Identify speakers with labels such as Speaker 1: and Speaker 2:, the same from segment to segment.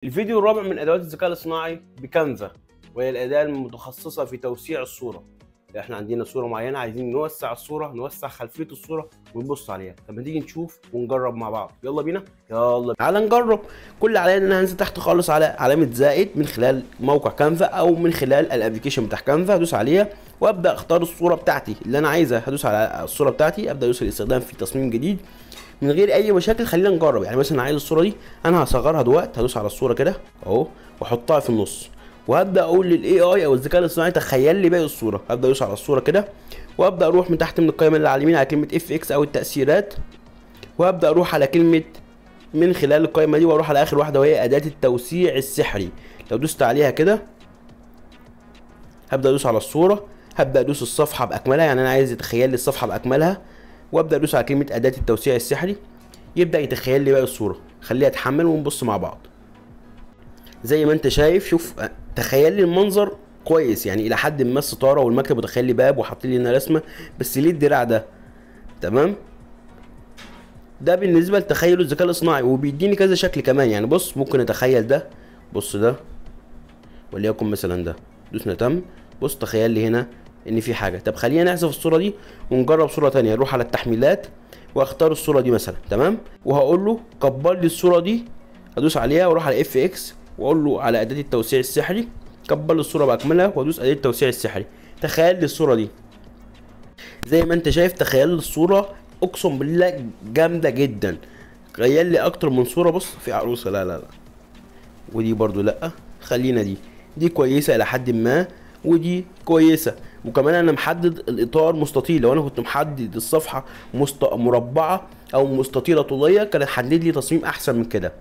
Speaker 1: الفيديو الرابع من ادوات الذكاء الاصطناعي ب Canva، وهي الاداة المتخصصة في توسيع الصورة. احنا عندنا صوره معينة عايزين نوسع الصورة، نوسع خلفية الصورة ونبص عليها. طب ما تيجي نشوف ونجرب مع بعض، يلا بينا، يلا تعالى نجرب. كل اللي عليا ان انا هنزل تحت خالص على علامة زائد من خلال موقع Canva او من خلال ال application بتاع Canva، هدوس عليها وابدا اختار الصورة بتاعتي اللي انا عايزها. هدوس على الصورة بتاعتي، ابدا ادوس الاستخدام في تصميم جديد من غير اي مشاكل. خلينا نجرب. يعني مثلا عايز الصورة دي، انا هصغرها دلوقتي، هدوس على الصورة كده اهو واحطها في النص، وهبدا اقول لل AI او الذكاء الاصطناعي تخيل لي باقي الصورة. هبدا ادوس على الصورة كده وابدا اروح من تحت من القائمة اللي على اليمين على كلمة FX او التاثيرات، وابدا اروح على كلمة من خلال القائمة دي واروح على اخر واحدة وهي اداه التوسيع السحري. لو دوست عليها كده هبدا ادوس على الصورة، هبدا ادوس الصفحة باكملها، يعني انا عايز يتخيل لي الصفحة باكملها، وابدا ادوس على كلمة اداه التوسيع السحري، يبدا يتخيل لي باقي الصورة. خليها تحمل ونبص مع بعض. زي ما انت شايف، شوف تخيل لي المنظر كويس، يعني الى حد ما الستارة والمكتب، وتخيل لي باب وحاطين لي هنا رسمه، بس ليه الدراع ده؟ تمام، ده بالنسبة لتخيل الذكاء الاصطناعي، وبيديني كذا شكل كمان. يعني بص ممكن اتخيل ده، بص ده، وليكن مثلا ده، دوسنا تم، بص تخيل لي هنا ان في حاجة. طب خلينا نحذف الصورة دي ونجرب صوره ثانية. نروح على التحميلات واختار الصورة دي مثلا، تمام، وهقول له كبر لي الصورة دي، ادوس عليها واروح على FX واقول له على اداه التوسيع السحري كبر لي الصورة باكملها، وادوس اداه التوسيع السحري. تخيل لي الصورة دي زي ما انت شايف، تخيل لي الصورة، اقسم بالله جامدة جدا. تخيل لي اكتر من صوره. بص في عروسه، لا لا لا، ودي برضو لا، خلينا دي كويسة الى حد ما، ودي كويسة. وكمان انا محدد الاطار مستطيل، لو انا كنت محدد الصفحة مربعه او مستطيله طوليه كانت حدد لي تصميم احسن من كده.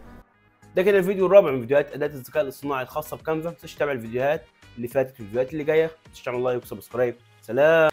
Speaker 1: ده كده الفيديو الرابع من فيديوهات اداه الذكاء الاصطناعي الخاصة ب Canva. ما تنساش تتابع الفيديوهات اللي فاتت والفيديوهات اللي جاية، ما تنساش تعمل like و subscribe. سلام.